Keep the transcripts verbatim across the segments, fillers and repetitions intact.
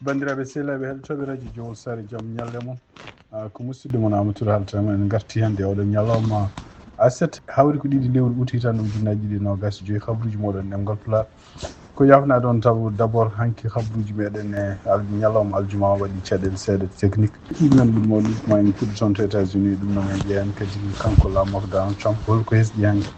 Banndiraaɓe sehilaaɓe heɗotooɓe radio Jowol Saare, jam ñalle mon. Ah, ko musidɗo mon Amadou Touré haalta e mon. En ngarti hannde e oɗo ñalawma aset, hawri ko ɗiɗi lewru août hitaande ujunnaji ɗiɗi e noogas e joyi. Habruuji mooɗon ɗemngal Pulaar. Ko yafnaade on taw d'abord hanki habruuji meɗen e al-, ñalawma aljuma waɗi caɗeele seeɗa technique. Ɗum men ɓuri mawɗo ma en puɗɗo toon to États-Unis, ɗum noon en ƴeewan kadi kanko laamorɗo Donald Trump, holko hesɗi hanki.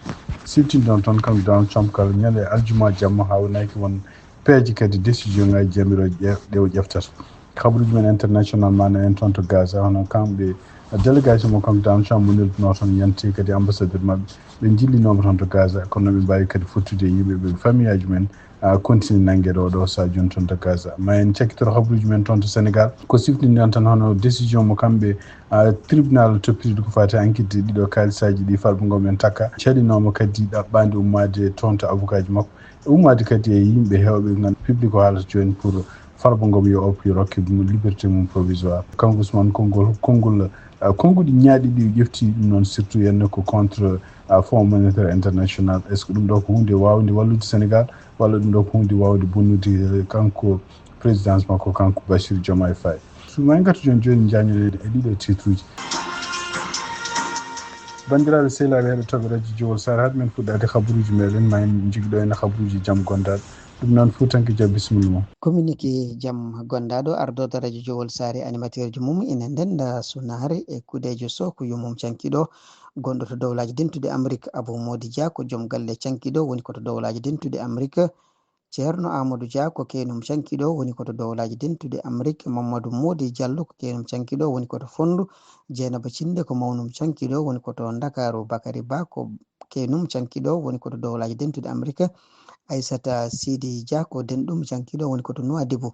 Siftinde on toon kanko Donald Trump kala ñande aljuma jamma hawnaaki won peeje kadi décision ngaji jamirooji ƴe-, ɗe o ƴeftata. Habruuji men international ma en toon to Gaza, hono kamɓe délégation mo kanko Donald Trump mo nelduno toon yanti kadi ambassadeur maɓɓe, ɓe jillinooma toon to Gaza, kono ɓe mbaawi kadi fottude e yimɓe ɓe, famiyaaji men, a, continue nanngeede oɗo sahaa jooni toon to Gaza. Ma en cakkitoro habruuji men toon to Sénégal, ko siftindiran tan hono décision mo kamɓe, a, tribunal toppitiiɗo ko faati e enquête ɗiɗo kaalisaaji ɗi Farba Ngom en takka, caɗinooma kadi ɗaɓɓaande ummaade toon to avocat ji makko, ummaade kadi e yimɓe heewɓe nganndu public o haalata jooni pour Farba Ngom yo oppi rokke mum liberté mum provisoire. Kanko Ousmane Konngol, konngol, ah, konnguɗi ñaaɗi ɗi o ƴefti ɗum noon surtout henne ko contre, ah, Fonds Monétaire International. Est-ce que ɗum ɗo ko huunde waawde wallude Sénégal walla ɗum ɗo ko huunde waawde bonnude, eh, kanko présidence makko, kanko Bassirou Diomaye Faye? So ma en ngartu jooni jooni, njaañoɗen e ɗiɗo titre uji. Banndiraaɓe sehilaaɓe heɗotooɓe radio Jowol Saare, hade men fuɗɗaade habruuji meɗen, ma en njogi ɗo henne habruuji jam gondaaɗo. Ɗum noon, Fuutanke Dia, bisimilla ma. Communiqué jam gondaaɗo, ardooɗo radio Jowol Saare, animateur ji mum ina ndennda sunaare e kudeejo Soh ko yummum cankiɗo, gonɗo to Dowlaaji Dentuɗi Amrik. Abou Mody Dia ko joom galle cankiɗo, woni ko to Dowlaaji Dentuɗi Amrik. Ceerno Amadou Dia ko keenum cankiɗo, woni ko to Dowlaaji Dentuɗi Amrik. Mamadou Mody Diallo ko keenum cankiɗo, woni ko to Fonndu. Jeynaba Cinde ko mawnum cankiɗo, woni ko to Ndakaaru. Bakary Ba ko keenum cankiɗo, woni ko to Dowlaaji Dentuɗi Amrik. Aissata Sidy Dia ko denɗum cankiɗo, woni ko to Nouadhibou.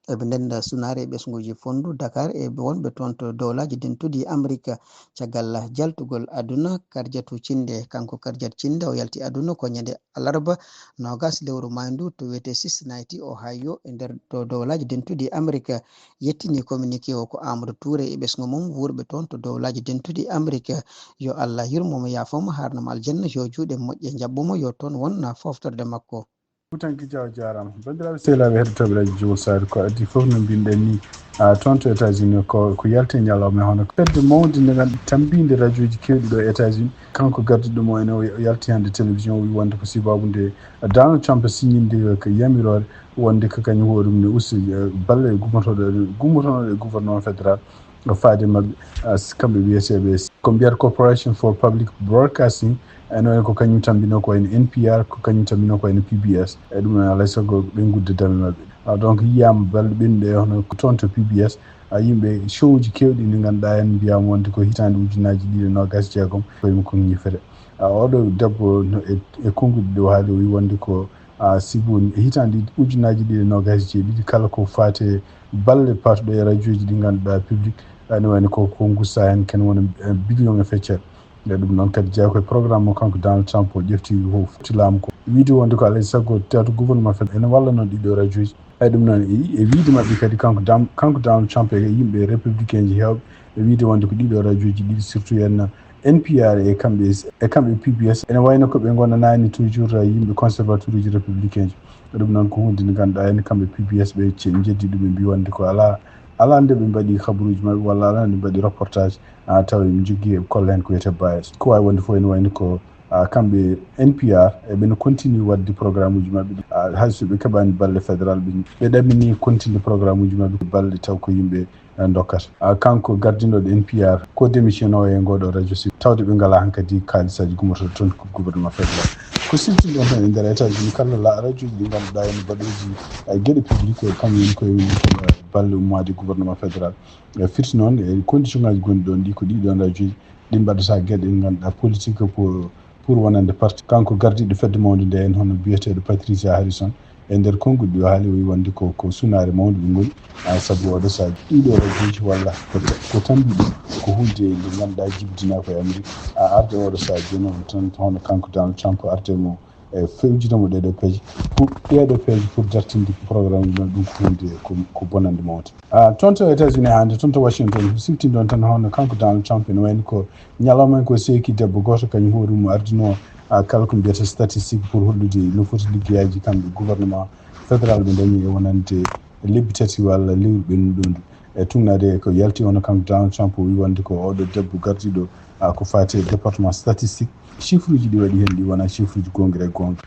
Eɓe ndennda sunaare e ɓesnguuji Fonndu, Dakar e wonɓe toon to Dowlaaji Dentuɗi Amrik. Caggal jaltugol aduna, Karjatu Cinde, kanko Karjat Cinde, o yalti aduna ko ñande alarba, noogas lewru maayndu, to wiyetee Cincinnati, Ohio, e nder to Dowlaaji Dentuɗi Amrik. Yettini communiqué o ko Amadou Touré e ɓesngu mum wuurɓe toon to Dowlaaji Dentuɗi Amrik. Yo Allah yurmo mo, yaafo mo, haarna mo aljanna, yo juuɗe moƴƴe njaɓɓu mo, yo toon won foftorde makko. Fuutanke Dia, jaaraama. Banndiraaɓe sehilaaɓe heɗotooɓe radio Jowol Saare, ko adii fof no mbinɗen ni, ah, toon to États-Unis ko, ko yalti e ñalawma e hono fedde mawnde nde nganndu-, tambiinde radiooji keewɗi ɗo e États-Unis. Kanko gardiiɗo mo ene o yalti hannde télévision, o wi wonde ko sababu nde Donald Trump signinde ko yamiroore wonde ko kañum hoore mum ne usti, eh, balle gummotooɗe, gummotonooɗe e gouvernement fédéral. Faade maɓɓe, ah, s-, kamɓe wiyeteeɓe s-, ko mbiyata Corporation for Public Broadcasting, ene wayno ko kañum tambino ko wayno N P R, ko kañum tambino ko wayno P B S. E ɗum noon, alaa e sago ɓe ngudda dame maɓɓe. Ah, donc, yiyaama balɗe ɓennuɗe hono ko toon to P B S, ah, yimɓe show uji keewɗi ɗi ngannduɗaa en mbiyaama wonde ko hitaande ujunnaaji ɗiɗi e noogas e jeegom ko yimɓe kon ñifete. Ah, oɗo debbo no e, e konnguɗi ɗi o haali, o wi wonde ko, ah, sibu hitaande ujunnaaji ɗiɗi e noogas e jeeɗiɗi kala ko faati e balle paatuɗe e radiooji ɗi ngannduɗaa public, ene wayno ko, ko ngusta heen ken wona, eh, billion e feccere. E ɗum noon kadi jeyaa ko e programme mo kanko Donald Trump o ƴefti o foti laamu ko. Wiide wonde ko alaa e sago théâtre gouvernement fédéral ene walla noon ɗiɗo radiooji. E ɗum noon e, e wiide maɓɓe kadi kanko Dam-, kanko Donald Trump e yimɓe républicain ji heewɓe e wiide wonde ko ɗiɗo radiooji ɗiɗi surtout heen N P R e kamɓe, e kamɓe P B S ene wayno ko ɓe ngonanaani toujours yimɓe conservateur uji républicain ji. E ɗum noon ko huunde nde ngannduɗaa heen kamɓe P B S ɓe ce-, njeddi ɗum ɓe mbi wonde ko alaa, alaa nde ɓe mbaɗi kabaruuji maɓɓe walla alaa nde ɓe mbaɗi reportage, ah, tawa ɓe njogii e kolla heen ko wiyetee bias. Ko waawi wonde fof ene wayno ko, ah, kamɓe N P R eɓe no continue waɗde programme uji maɓɓe ɗi, ah, hay so ɓe keɓaani balle fédéral ɓe, ɓe ɗaminii continue programme uji maɓɓe balle taw ko yimɓe, eh, dokkata. Ah, kanko gardinɗo N P R ko démission o e ngooɗo radio si tawde ɓe ngalaa hankadi kaalisaaji gummotooɗo toon ko gouvernement fédéral. Ko siftinɗen tan e nder États-Unis kala la radio ji ɗi ngannduɗaa ene mbaɗooji, eh, geɗe public o kam woni koye mum keɓa balle ummaade gouvernement fédéral. Eh, firti noon e condition ngaji gonɗi ɗoon ɗi ko ɗii ɗoon radio ji ɗi mbaɗata geɗe ɗe ngannduɗaa politique pour, pour wonande parti. Kanko gardiiɗo fedde mawnde nde en hono biyeteeɗo Patricia Harrison e nder konnguɗi ɗi o haali o wi wonde ko, ko sunaare mawnde ɓe ngoni, ah, sabu oɗo sahaa ɗiɗo radio ji walla ko ta-, ko tambi ɗum ko huunde nde ngannduɗaa jibinaa ko e Amérique, ah, arde oɗo sahaa jooni on tan hono kanko Donald Trump arde mo e fewjinamo ɗeɗo peeje. Pour, ɗeɗo peeje pour dartinde programme ji maɓɓe ɗum ko huunde ko, ko bonande mawnde. Ah, toon to États-Unis hannde, toon to Washington, siftinɗon tan hono kanko Donald Trump ene wayno ko ñalawma en ko seeki debbo gooto kañum hoore mum ardino, ah, kala ko mbiyata statistique pour hollude no foti liggeyaaji kamɓe gouvernement fédéral ɓe dañi e wonande lebbi tati walla lewru ɓennuɗo ndu. E tugnaade ko yalti, hono kanko Donald Trump o wi wonde ko oɗo debbo gardiiɗo, a, ko faati e département statistique, chiffre uji ɗi waɗi heen ɗi wona chiffre uji goonga e goonga.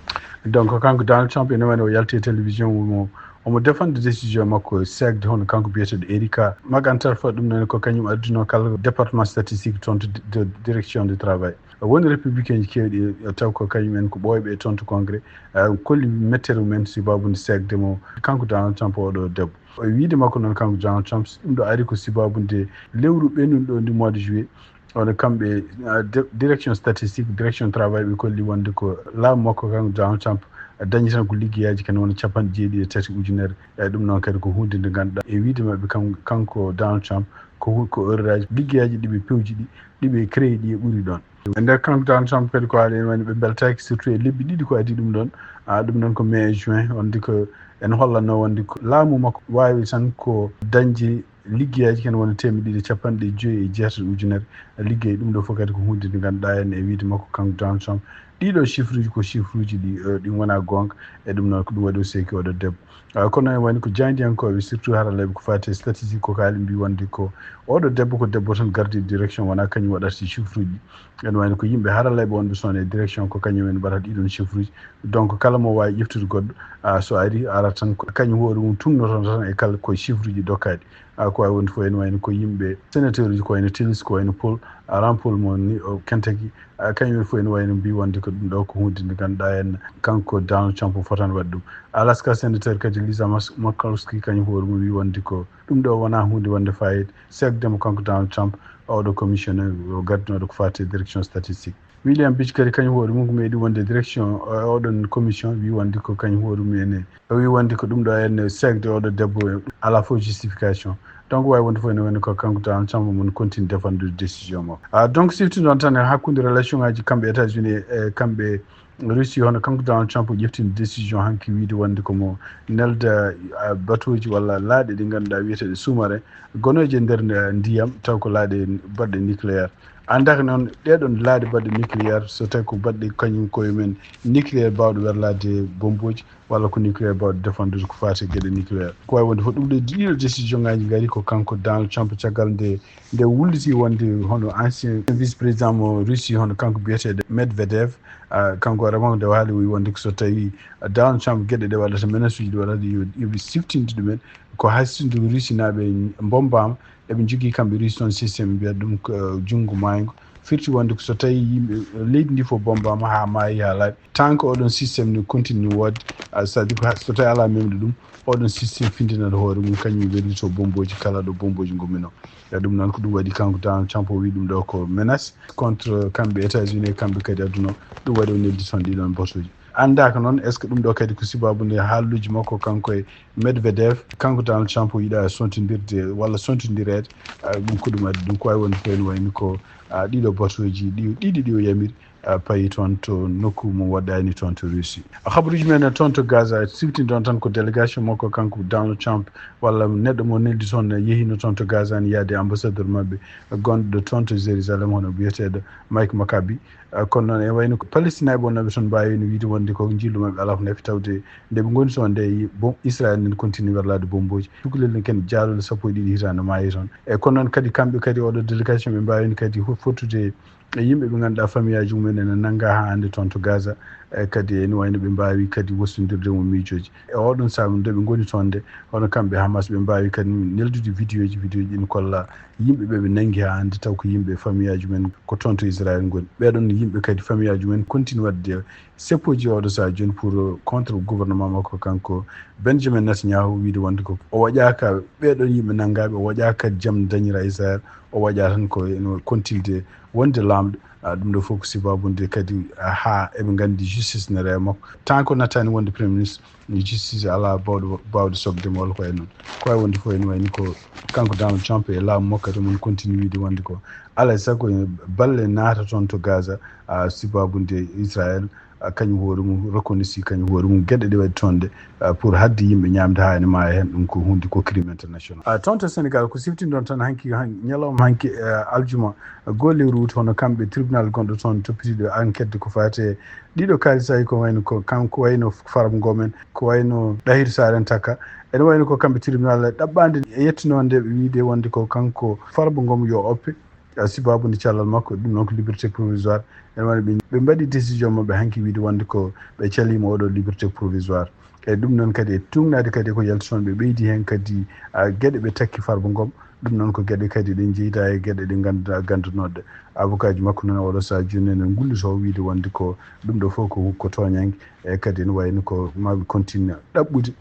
Donc kanko Donald Trump ene wayno o yalti e télévision, omo omo défendre décision makko seegde, hono kanko biyeteeɗo Erika McEntire. Ɗum noon ko kañum adduno kala département statistique toon to di- de- direction du travail. Woni républicain ji keewɗi, e, taw ko kañum en ko ɓooyɓe e toon to Congrès, e, kolli mettere mumen sibabude seegde mo kanko Donald Trump oɗo debbo. E wiide makko noon kanko Donald Trump, ɗum ɗo ari ko sibabude lewru ɓennuɗo ndi, mois de juillet, wano kamɓe, a, di- direction statistique, direction travail, ɓe kolli wonde ko laamu makko kanko Donald Trump dañi tan ko liggeyaaji kene wona capanɗe jeeɗiɗi e tati ujunere. E ɗum noon kadi ko huunde nde ngannduɗaa, e wiide maɓɓe kan- kanko Donald Trump, ko hu- ko erreur aji, liggeyaaji ɗi ɓe pewji ɗi, ɗi ɓe créé ɗi e ɓuri ɗoon. E nder kanko Donald Trump kadi ko haali en woni ɓe mbeltaaki, surtout e lebbi ɗiɗi ko adii ɗum ɗoon. A, ɗum noon ko mai e juin, wonde ko en hollanno wonde ko laamu makko waawi tan ko dañde liggeyaaji kene wona teemedde ɗiɗi e capanɗe joyi e jeetati ujunere liggey. Ɗum ɗo fof kadi ko huunde nde ngannduɗaa en e wiide makko kanko Donald Trump. Ɗiɗo chiffre uji ko chiffre uji ɗi, e, ɗi wona goonga. E ɗum noon ko ɗum waɗi o seeki oɗo debbo. A, kono en woni ko jaayndiyankooɓe, surtout haralleeɓe ko faati e statistique, ko kaali mbi wonde ko oɗo debbo ko debbo tan gardiiɗo direction, wona kañum waɗata si chiffre uji. En wayno ko yimɓe haralleeɓe wonɓe son e direction ko kañum en mbaɗata ɗiɗon chiffre uji. Donc kala mo waawi ƴeftude goɗɗo, a, so ari ara tan ko kañum hoore mum tugnoto tan e kala koye chiffre uji dokkaaɗi. A, ko wawi wonde fof ene wayno ko yimɓe sénateur uji ko wayno Tillis, ko wayno Paul, a, Rand Paul mo ni o Kentucky, a, kañum en fof ene wayno mbi wonde ko ɗum ɗo ko hunde nde ngannduɗaa en kanko Donald Trump o fotani waɗde ɗum. Alaska sénateur kadi Lisa Mas- Murkowski kañum hoore mum wi wonde ko ɗum ɗo wona hunde wonde fayida, seegde mo kanko Donald Trump, oɗo commissionnaire o gaddunoɗo ko faati e direction statistique. William Beach kadi kañum hoore mum ko meeɗi wonde direction, o- oɗon commission wi wonde ko kañum hoore mum ene, o wi wonde ko ɗum ɗo ene seegde oɗo debbo, ala fof justification. Donc wawi wonde fof ene woni ko kanko Donald Trump mon continue défendre décision makko. Ah, donc sifti noon tan e hakkunde relation ngaji kamɓe États-Unis e kamɓe Russie, hono kanko Donald Trump o ƴeftini décision hanki wiide wonde ko mo nelda, ah, batuuji walla laaɗe ɗi ngannduɗaa wiyeteeɗe sous-marin, gonooje e nder, eh, ndiyam, taw ko laaɗe baɗɗe nucléaire. Anndaaka noon ɗeɗon laaɗe baɗɗe nucléaire, so tawi ko baɗɗe kañum koye men nucléaire baawɗe werlaade bombooji, walla ko nucléaire baawɗe défendre ko faati e geɗe nucléaire. Ko wawi wonde fof ɗum ɗo, ɗiɗo décision ngaji ngari ko kanko Donald Trump caggal nde, nde wulliti wonde hono ancien vice président mo Russie, hono kanko biyeteeɗo Medvedev, ah, kanko vraiment nde waali o wi wonde ko so tawi Donald Trump geɗe ɗe waɗata, menace uji ɗi waɗata, yo, yoɓe siftinde ɗumen. Ko hay sinno Russie naaɓe bombama, eɓe njogii kamɓe Russie toon système mbiyata ɗum ko, eh, junngo maaygo. Firti wonde ko so tawi yimɓe, eh, leydi ndi fof bombama haa maayi haa laaɓi, tant que oɗon système ne continue woodde, ah, c'est-à-dire ko ha- so tawi alaa memde ɗum, oɗon système findinata hoore mum, kañum wellito bombooji kala ɗo bombooji ngumminoo. E ɗum noon ko ɗum waɗi kanko Donald Trump o wi ɗum ɗo ko menace contre kamɓe États-Unis e kamɓe kadi aduna. Ɗum waɗi o neldi toon ɗiɗon batuuji. Anndaaka noon est-ce que ɗum ɗo kadi ko sibabu nde haalluuji makko kanko e Medvedev, kanko Donald Trump o yiɗa sontindirde walla sontindireede, ah, ɗum ko ɗum addi ɗum. Ko wawi wonde fof ene wayni ko, ah, ɗiɗo batuuji ɗi, ɗiɗi ɗi o yamiri, ah, payi toon to nokku mo waɗɗani toon to Russie. Habaruuji men toon to Gaza, siftinde on tan ko délégation makko kanko Donald Trump walla neɗɗo mo neldi toon yehino toon to Gaza ne yaade ambassadeur maɓɓe gonɗo toon to Jérusalem, hono biyeteeɗo Mike Huckabee. Ah, kono noon e wayno ko Palestinaaɓe wonnooɓe toon mbaawi no wiide wonde ko njillu maɓɓe alaa ko nafi, tawde nde ɓe ngoni toon nde, bom- Israel nen continue werlaade bombooji. Cukalel ne ken jaalol sappo e ɗiɗi hitaande maayi toon. E kono noon kadi kamɓe kadi oɗo délégation ɓe mbaawi kadi fo- fottude e yimɓe ɓe ngannduɗaa famiyaaji mumen ene nannga haa hannde toon to Gaza. E kadi ene wayno ɓe mbaawi kadi wostondirde mo miijooji. E oɗon saabi nde ɓe ngoni toon nde, hono kamɓe Hamas ɓe mbaawi kadi neldude vidéo ji, vidéo ji ene kolla yimɓe ɓe ɓe nanngi haa hannde, taw ko yimɓe famiyaaji mumen ko toon to Israel ngoni. Ɓeɗon yimɓe kadi famiyaaji mumen continue waɗde seppoji oɗo saha jooni pour, euh, contre gouvernement makko kanko Benjamin Netanyahu, wiide wonde ko o waɗaaka ɓeɗon yimɓe nanngaaɓe, o waɗaaka jam dañira Israel, o waɗa tan ko ene continue wonde laamɗo. Ah, ɗum ɗo fof ko sibabu nde kadi, ah, haa eɓe nganndi justice ne rewa makko. Tant que nattani wonde premier ministre, justice alaa bawɗo, bawɗo sokde mo walla ko wayi noon. Ko wawi wonde fof ene wayni ko kanko Donald Trump e laamu makko kadi mon continue wiide wonde ko alaa e sago e balle naata toon to Gaza, ah, sibabu nde Israel ah, kañum hoore mum reconnaissir kañum hoore mum geɗe ɗe waɗi toon ɗe, ah, pour haɗde yimɓe ñaamde haa ene maaya heen. Ɗum ko huunde ko crime international. Ah, toon to Sénégal ko siftinɗon tan hanki, han-, ñalawma hanki, eh, aljuma, goo lewru ut, hono kamɓe tribunal gonɗo toon toppitiiɗo enquête ko faati e ɗiɗo kaalisaaji, ko wayno ko kanko wayno Farba Ngom en, ko wayno Ɗahir Saar en Taka. Ene wayno ko kamɓe tribunal ɗaɓɓaande e yettinoonde ɓe wiide wonde ko kanko Farba Ngom yo oppe, ah, sibabu nde cellal makko, ɗum noon ko liberté provisoire. Ene wayno ɓe, ɓe mbaɗi décision maɓɓe hanki wiide wonde ko ɓe caliima oɗo liberté provisoire. E ɗum noon kadi e tuugnaade kadi ko yalti toon, ɓe ɓeydi heen kadi, ah, geɗe ɓe takki Farba Ngom. Ɗum noon ko geɗe kadi ɗe njeyda e geɗe ɗe ngannduɗaa ganndanooɗe. Avocat ji makko noon oɗo sahaa jooni ene ngulluto wiide wonde ko ɗum ɗo fof ko, ko tooñannge. E kadi ene wayno ko maa ɓe continue ɗaɓɓude,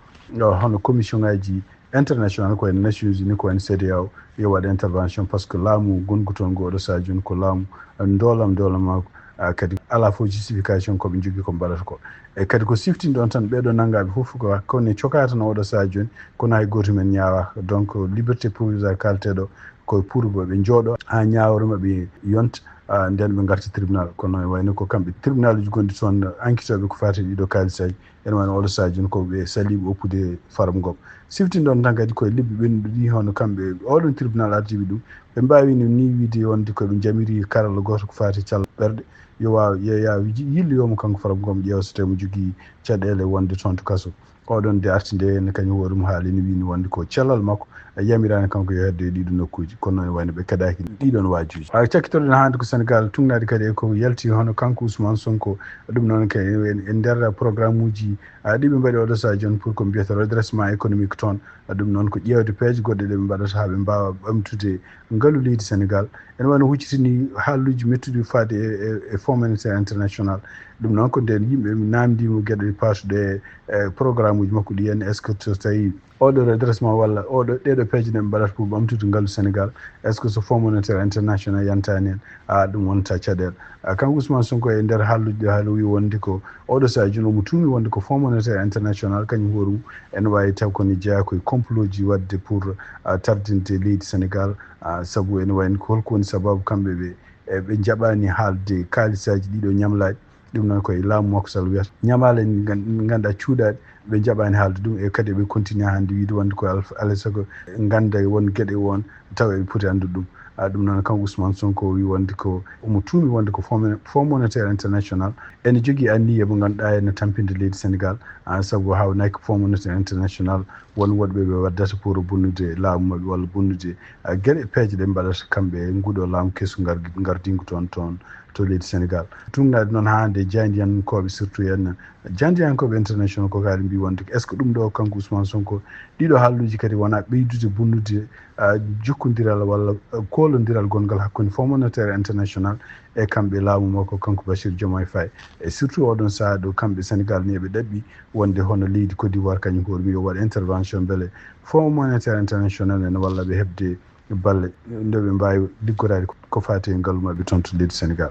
ah, hono commission ngaji international, ko wayno Nations Unies, ko wayno C E D E A O, yo waɗ intervention, par ce que laamu gonngu toon ngu oɗo sahaa jooni ko laamu, ah, ndoolam, ndoolam makko, ah, kadi alaa fof justification ko ɓe njogii ko mbaɗata ko. E kadi ko siftinɗon tan, ɓeeɗo nanngaaɓe fof ko, ko ne cokaa tan oɗo sahaa jooni, kono hay gooto men ñaawaaka. Donc, liberté provisoire kaalteɗo ko pour ɓe njooɗo haa ñaawre maɓɓe yonta, ah, nden ɓe ngarta tribunal. Kono e wayno ko kamɓe tribunal uji gonɗi toon, enquêtooɓe ko faati e ɗiɗo kaalisaaji, ene wayno oɗo sahaa jooni ko ɓe saliiɓe oppude Farba Ngom. Siftinɗon tan kadi koye lebbi ɓennuɗi ɗi, hono kamɓe oɗon tribunal ardiiɓe ɗum, ɓe mbaawino ni wiide wonde ko ɓe njamiri karalla gooto ko faati cellal ɓerɗe, yo waaw, yo, yo yilloyoo mo kanko Farba Ngom, ƴeewa so tawi mo jogii caɗeele wonde toon to kaso. Oɗon de arti nde ne kañum hoore mum haali ne wini wonde ko cellal makko, a yamiraani kanko yo heddo e ɗiɗo nokkuuji, kono noon wayno ɓe keɗaaki ɗiɗon waajuuji. A cakkitoɗen hannde ko Sénégal, tugnaade kadi e ko yalti hono kanko Ousmane Sonko, ɗum noon kay e, e nder programme uji, a, ɗi ɓe mbaɗi oɗo sahaa jooni pour ko mbiyata redressement économique toon. A, ɗum noon ko ƴeewde peeje goɗɗe ɗe ɓe mbaɗata haa ɓe mbaawa ɓamtude ngalu leydi Sénégal. Ene wayno huccitini haalluuji mettuɗi faade e, e, e Fonds Monétaire International. Ɗum noon ko nden yimɓe naamndiimo geɗe paatuɗe e, e programme uji makko ɗi, en est-ce que so tawi oɗo redressement walla oɗo, ɗeɗo peeje ɗe ɓe mbaɗata pour ɓamtude ngalu Sénégal, est-ce que so Fonds Monétaire International yantaani heen, a, ɗum wonta caɗeele? A, kanko Ousmane Sonko e nder haalluuji ɗi haali o wi wonde ko oɗo sahaa jooni omo tuumi wonde ko Fonds Monétaire International kañum hoore mum ene waawi taw ko ne jeyaa koye complot ji waɗde pour, a, tardinde leydi Sénégal, a, sabu ene wayno ko holko woni sababu kamɓe ɓe, e, ɓe njaɓaani haalde kaalisaaji ɗiɗo ñamlaaɗi. Ɗum noon koye laamu Macky Sall wiyata ñamaale ngan-, ngannduɗaa cuuɗaaɗe, ɓe njaɓaani haalde ɗum, e kadi ɓe continue hannde wiide wonde ko al-, alaa e sago ngannda won geɗe won tawa eɓe poti anndude ɗum. A, ɗum noon kanko Ousmane Sonko o wi wonde ko omo tuumi wonde ko Fonds Mon-, Fonds Monétaire International ene jogii anniya mo ngannduɗaa ene tampinde leydi Sénégal, a, sabu haawnaaki Fonds Monétaire International won woɗɓe ɓe waddata pour bonnude laamu maɓɓe walla bonnude, a, geɗe peeje ɗe mbaɗata kamɓe e nguɗo laamu kesu ngar-, ngardingu toon, toon to leydi Sénégal. Tugnaade noon haa nde jaaydiyankooɓe, surtout en jaaydiyankooɓe international ko kaali mbi wonde est-ce que ɗum ɗo kanko Ousmane Sonko ɗiɗo haalluuji kadi wona ɓeydude bonnude, a, jokkondiral walla, a, koolondiral gongal hakkunde Fonds Monétaire International e kamɓe laamu makko kanko Bassirou Diomaye Faye. E surtout oɗon sahaa ɗo kamɓe Sénégal ni eɓe ɗaɓɓi wonde hono leydi Côte d'Ivoire kañum hoore mum yo waɗ intervention mbele Fonds Monétaire International ene walla ɓe heɓde balle nde ɓe mbaawi liggoraade ko, ko faati e ngalu maɓɓe toon to leydi Sénégal.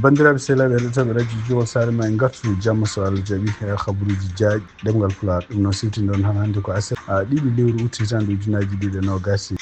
Banndiraaɓe sehilaaɓe heɗotooɓe Radio Jowol, saare ma en ngartu jamma so Allah jaɓi e kabaruuji jaaɗi ɗemngal Pulaar. Ɗum noon siftinɗon han hannde ko aset, a, ɗiɗi lewru ut hitaande ujunnaaji ɗiɗi e noogaas e